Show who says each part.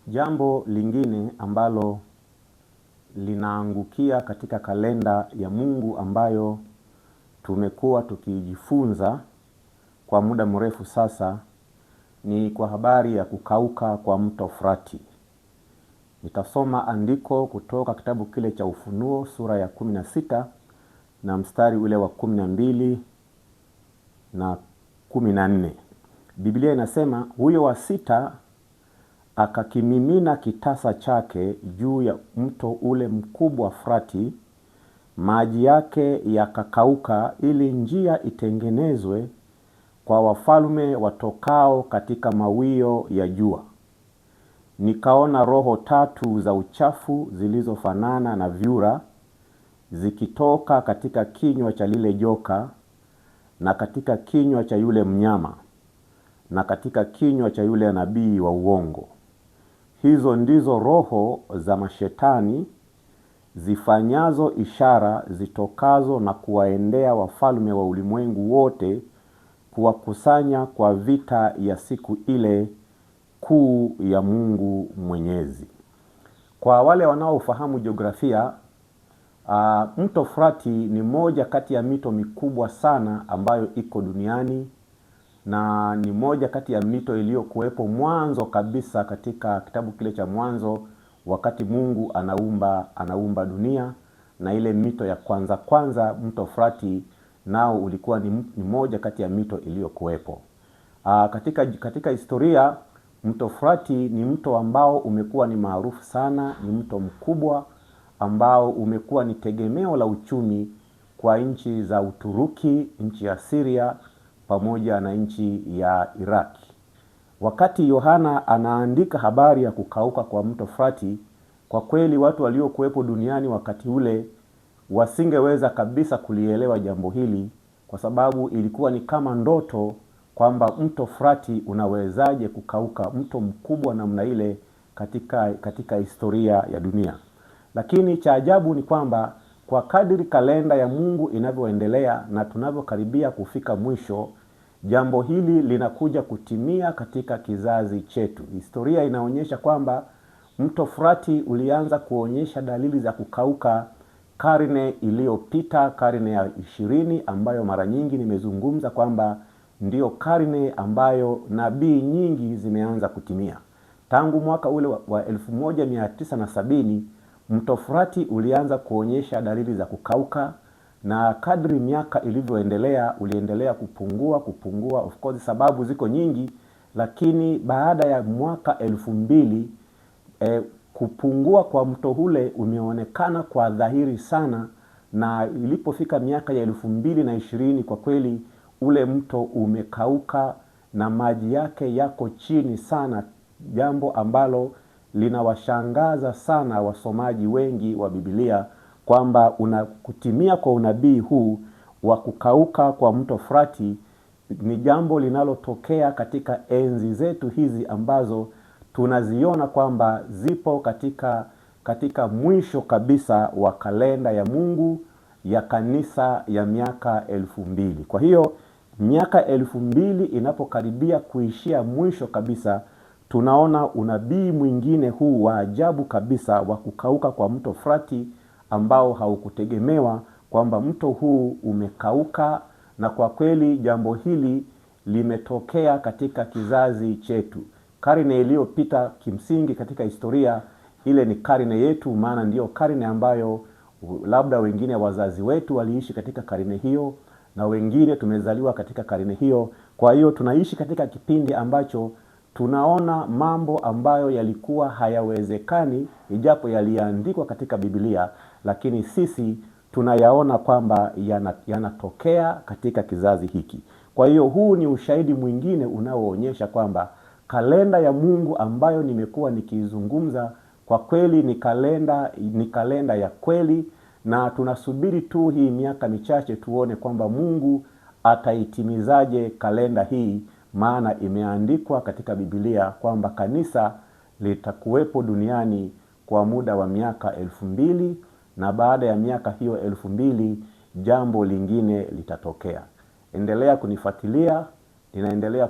Speaker 1: Jambo lingine ambalo linaangukia katika kalenda ya Mungu ambayo tumekuwa tukijifunza kwa muda mrefu sasa ni kwa habari ya kukauka kwa mto Frati. Nitasoma andiko kutoka kitabu kile cha Ufunuo sura ya 16 na mstari ule wa 12 na 14. Biblia inasema, huyo wa sita akakimimina kitasa chake juu ya mto ule mkubwa Frati, maji yake yakakauka, ili njia itengenezwe kwa wafalme watokao katika mawio ya jua. Nikaona roho tatu za uchafu zilizofanana na vyura zikitoka katika kinywa cha lile joka na katika kinywa cha yule mnyama na katika kinywa cha yule nabii wa uongo. Hizo ndizo roho za mashetani zifanyazo ishara zitokazo na kuwaendea wafalme wa ulimwengu wote kuwakusanya kwa vita ya siku ile kuu ya Mungu Mwenyezi. Kwa wale wanaofahamu jiografia, mto Frati ni moja kati ya mito mikubwa sana ambayo iko duniani na ni moja kati ya mito iliyokuwepo mwanzo kabisa katika kitabu kile cha Mwanzo, wakati Mungu anaumba dunia, na ile mito ya kwanza kwanza, mto Frati nao ulikuwa ni moja kati ya mito iliyokuwepo. Katika historia, mto Frati ni mto ambao umekuwa ni maarufu sana, ni mto mkubwa ambao umekuwa ni tegemeo la uchumi kwa nchi za Uturuki, nchi ya Syria pamoja na nchi ya Iraq. Wakati Yohana anaandika habari ya kukauka kwa mto Frati, kwa kweli watu waliokuwepo duniani wakati ule wasingeweza kabisa kulielewa jambo hili, kwa sababu ilikuwa ni kama ndoto kwamba mto Frati unawezaje kukauka, mto mkubwa namna ile katika historia ya dunia. Lakini cha ajabu ni kwamba kwa kadiri kalenda ya Mungu inavyoendelea na tunavyokaribia kufika mwisho, jambo hili linakuja kutimia katika kizazi chetu. Historia inaonyesha kwamba mto Frati ulianza kuonyesha dalili za kukauka karne iliyopita, karne ya 20, ambayo mara nyingi nimezungumza kwamba ndiyo karne ambayo nabii nyingi zimeanza kutimia. Tangu mwaka ule wa 1970 mto Frati ulianza kuonyesha dalili za kukauka, na kadri miaka ilivyoendelea uliendelea kupungua, kupungua. Of course sababu ziko nyingi, lakini baada ya mwaka 2000, kupungua kwa mto ule umeonekana kwa dhahiri sana, na ilipofika miaka ya 2020 kwa kweli ule mto umekauka na maji yake yako chini sana, jambo ambalo linawashangaza sana wasomaji wengi wa Biblia kwamba kutimia kwa unabii huu wa kukauka kwa mto Frati ni jambo linalotokea katika enzi zetu hizi ambazo tunaziona kwamba zipo katika mwisho kabisa wa kalenda ya Mungu ya kanisa ya miaka 2000. Kwa hiyo miaka 2000 inapokaribia kuishia mwisho kabisa, tunaona unabii mwingine huu wa ajabu kabisa wa kukauka kwa mto Frati ambao haukutegemewa, kwamba mto huu umekauka, na kwa kweli jambo hili limetokea katika kizazi chetu. Karne iliyopita kimsingi katika historia ile ni karne yetu, maana ndiyo karne ambayo labda wengine wazazi wetu waliishi katika karne hiyo na wengine tumezaliwa katika karne hiyo. Kwa hiyo tunaishi katika kipindi ambacho tunaona mambo ambayo yalikuwa hayawezekani ijapo yaliandikwa katika Biblia, lakini sisi tunayaona kwamba yanatokea katika kizazi hiki. Kwa hiyo huu ni ushahidi mwingine unaoonyesha kwamba kalenda ya Mungu ambayo nimekuwa nikiizungumza kwa kweli ni kalenda ya kweli, na tunasubiri tu hii miaka michache tuone kwamba Mungu ataitimizaje kalenda hii, maana imeandikwa katika Biblia kwamba kanisa litakuwepo duniani kwa muda wa miaka 2000, na baada ya miaka hiyo 2000 jambo lingine litatokea. Endelea kunifuatilia, ninaendelea